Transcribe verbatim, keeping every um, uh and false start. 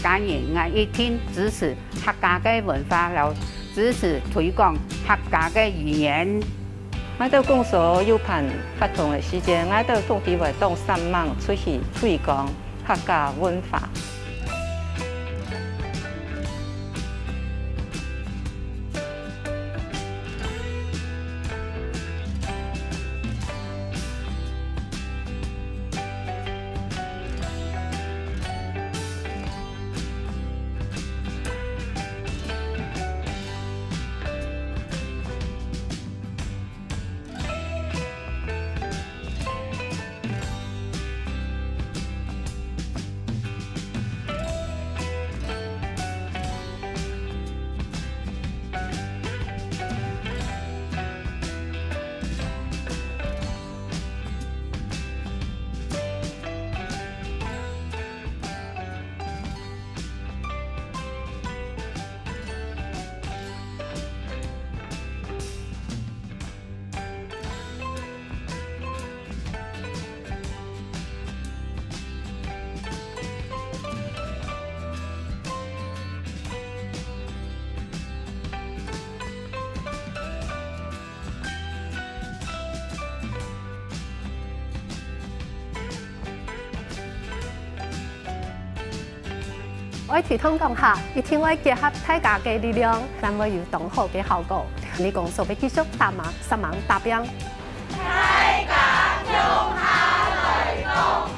家人，𠊎一定支持客家个文化，摎支持推廣客家个語言。𠊎兜公所有辦活動个時節，𠊎兜總係會當煞猛出去推廣客家文化。 愛推動講客，一定愛結合大家个力量，正會有當好个效果。你講所會繼續打猛，煞猛打拚。大家共下來講